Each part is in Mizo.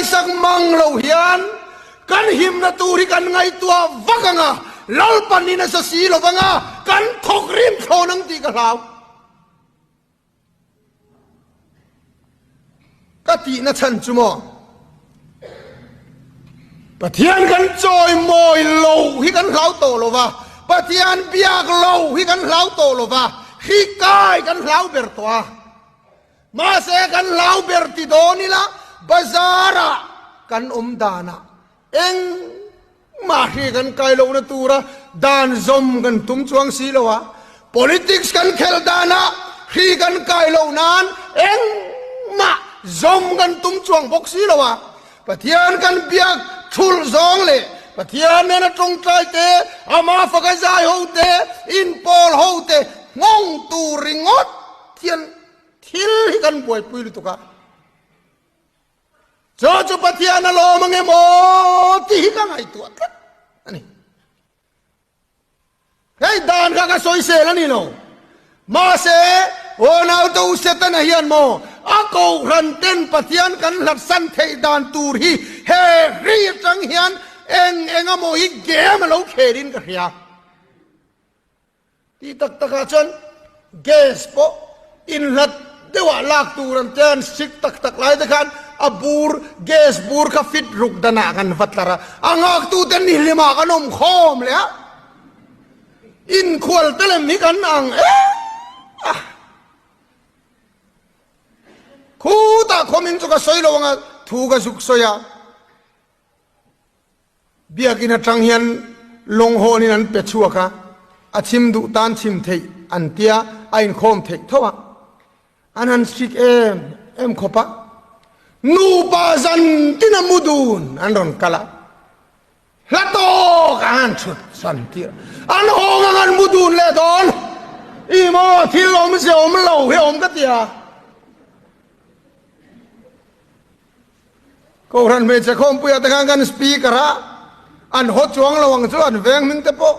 Ngaihsak mang lo hian kan himna tur hi kan ngaihtuah vak ang a, Lalpan in a sa si lo vang a, kan thawk rim thlawn ang tih ka hlau. Ka tihna chhan chu maw? Pathian kan chawimawi lo hi kan hlau tawh lo va, Pathian biak lo hi kan hlau tawh lo va, hri kai kan hlau ber tawh a. Mahse kan hlau ber ti dawn ila bazar-ah kan awm danah Engmah hri kan kai lohna tura dan zawm kan tum chuang si lo a, politics kan khelh danah hri kan kai loh nan engmah zawm kan tum chuang bawk si lo a, Pathian kan biak thulh zawng leh Pathian nena tawngtai te, ama faka zai ho te, inpawl ho te nghawng tur ringawt hian thil hi kan buaipui lutuk a. Chu chu Pathian a lawm ange maw tih hi ka ngaihtuah tlat a ni. Hei dan kha ka sawisel a ni lo. Mahse, aw naute u Setana hian maw a kohhran ten Pathian kan hlatsan theih dan tur hi he ri atang hian eng eng emaw hi game a lo khelin ka hria. Tih tak takah chuan gas pawh inhlat deuhah lak tur an tia, an sik tak tak lai te khan a bur, gas bur kha fit ruk danah kan va tlar a, a nghaktute nihlimah kan awm khawm leh a, inkhual te lem hi kan ang em a. Khutah khawmin chu ka sawi lo ang a, thu ka zuk sawi a. Biakinn atang hian lawng hawnin an pe chhuak a, a chim duh tan chim theih an tia a inkhawm theih tho a, an han sik em em khawp a, nupa zan tin a mu dun an rawn kal a, hla tawk an han chhut san tir a, an hawng ang an mu dun leh dawn, i maw thil awmze awm lo hi a awm ka ti a. Kohhran hmeichhe khawmpuiah te khan kan speaker a, an haw chuang lo ang chu an veng hming te pawh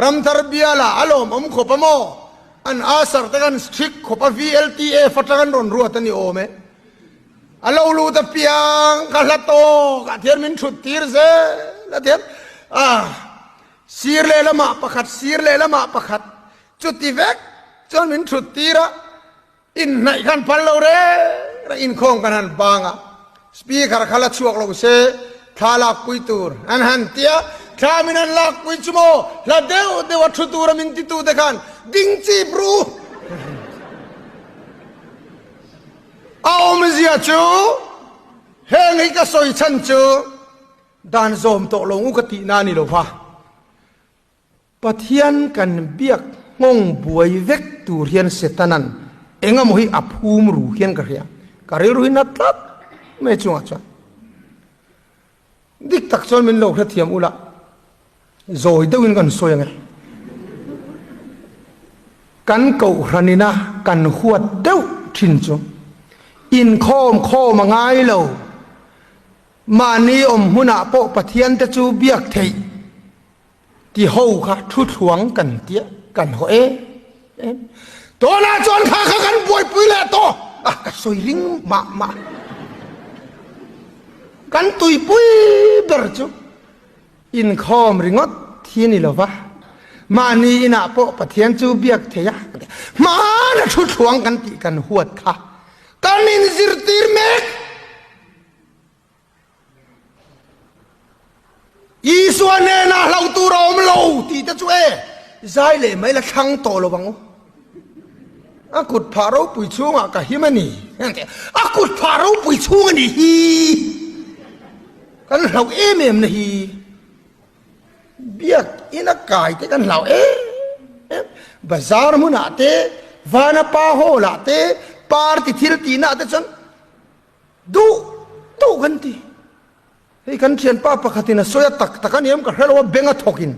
Ramthar bialah a lawmawm khawp a maw? An asar te khan strict khawp a VLTF atang an rawn ruat a ni awm e. A lo lut apiang ka hla tawk ah thian min thut tir zel a thian a sir lehlamah pakhat sir lehlamah pakhat chuti vek chuan min thut tir a. Inhnaih khan phal lo reng reng inkhawm kan han bang a, speaker kha la chhuak lo se thla lakpui tur an han ti a, thla min han lakpui chu maw hla deuh deuh a thu tura min titu te khan ding chip ru a awmzia chu heng hi ka sawi chhan chu dan zawm tawh lo u ka tihna a ni lo va. Pathian kan biak nghawng buai vek tur hian Setanan eng emaw hi a phum ru hian ka hria. Ka rilru hi na tlat mai chungah chuan dik tak chuan min lo hrethiam ula zawi deuhin kan sawi ang e. Kan kohhranina kan huat deuh thin chu inkhawm khawm a ngai lo. Mahni awm hmunah pawh Pathian te chu biak theih. Ti ho kha thu thluang kan tia kan haw em em. Tunah chuan kha kha kan buaipui leh tawh a, ka sawi ring mah mah. Kan tuipui ber chu inkhawm ringawt hi a ni lo va, mahni inah pawh Pathian chu biak thei a, hmana thu thluang kan tih kan huat kha kan inzirtir mek. Isua hnenah hlauh tur a awm lo tih te chu e zai leh mai la thlang tawh lo ang u. A kut phah ropui chhungah ka him a ni. A kut phah ropui chhung a ni hi. Kan hlauh em em na hi. Biak ina kai te kan hlau em em. Bazar hmunah te, Vanapa hall ah te, party thil tihna ah te chuan Duh duh kan ti. Hei kan thianpa pakhatin a sawi a tak tak a ni em ka hre lo a bank a thawkin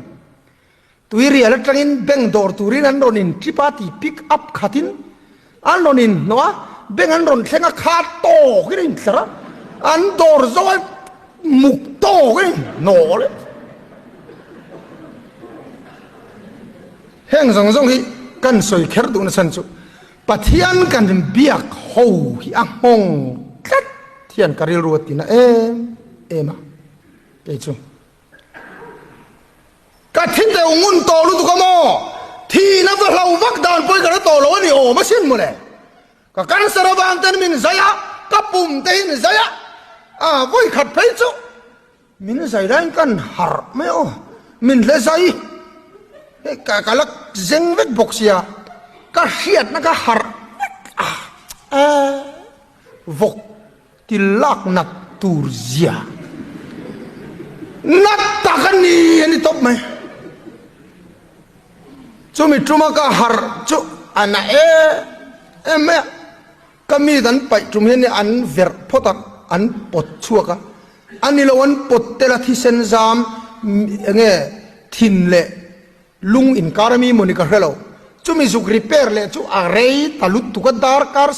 tuirial atangin bank dawr turin an rawn in trip a ti pick up khatin an rawn in hnawh a bank an rawn thleng a kha tawkin a intlar a an dawr zo a muk tawkin a inhnawh leh. Heng zawng zawng hi kan sawi kher duhna chhan chu Pathian kan biak ho hi a nghawng tlat Thian ka rilru a tina em em a kei chu. Ka thi deuh ngun tawh lutuk a maw? Thihna va hlo vak dan pawh i ka hre tawh lo a ni awm asin mawle. Ka cancer avang ten min zai a, ka pum te hi min zai a, a vawi khat phei chu min zai laiin kan harh mai aw, min hle zai hei ka ka la zeng vek bawk sia, ka hriatna ka harh vek a, vawk Ti lak nat tur zia nat tak a ni a ni tawp mai. Chumi tuma ka harh chu a na em em mai a, ka mi dan paih tum hian an verh phawt a, an pawt chhuak a, a ni lo an pawt tel a thisen zam enge thin leh Lung inkar ami mawni ka hre lo. Chumi zuk repair leh chu a rei ta lutuk a, darkar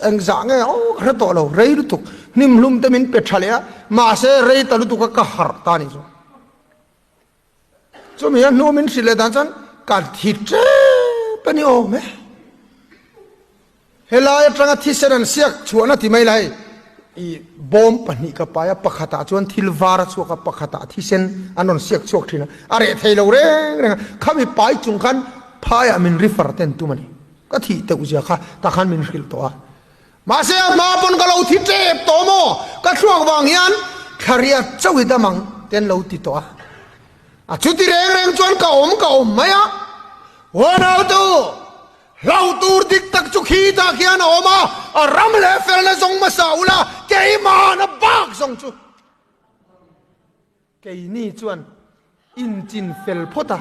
engzah nge aw ka hre tawh lo, rei lutuk. Hnim hlum te min pe tha leh a, mahse rei ta lutuk a ka harh ta ni chu. Chumi a hnu min hrilh leh dan chuan ka thi tep a ni awm e. Helai atanga thisen an siak chhuahna ti mai la hei i bawm pahnih ka pai a, pakhatah chuan thil var a chhuak a, pakhatah thisen an rawn siak chhuak thin a, a reh thei lo reng reng a, khami pai chung khan phaiah min refer ten tum a ni, ka thih teuh zia kha tah khan min hrilh tawh a, mahse a hma pawn ka lo thi tep tawh maw, ka thluak vang hian thlariat chauh i dam ang te an lo ti tawh a, a chuti reng reng chuan ka awm ka awm mai a, Huanautu! Hlau tur dik tak chu khi tah khian a awm a, a ram leh felna zawng hmasa ula, keimahna bak zawng chu keini chuan inchin fel phawt a,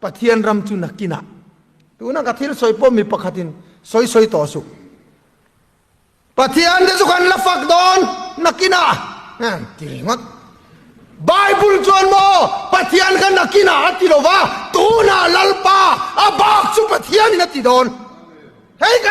Pathian ram chu nakinah. Tuna ka thil sawi pawh mi pakhatin sawi sawi tawh suh. Pathian te chu kan la fak dawn nakinah ti ringawt. Bible chuan maw Pathian kha nakinah a ti lo va, tunah Lalpa a bak chu Pathianin a ti dawn. Hei kan.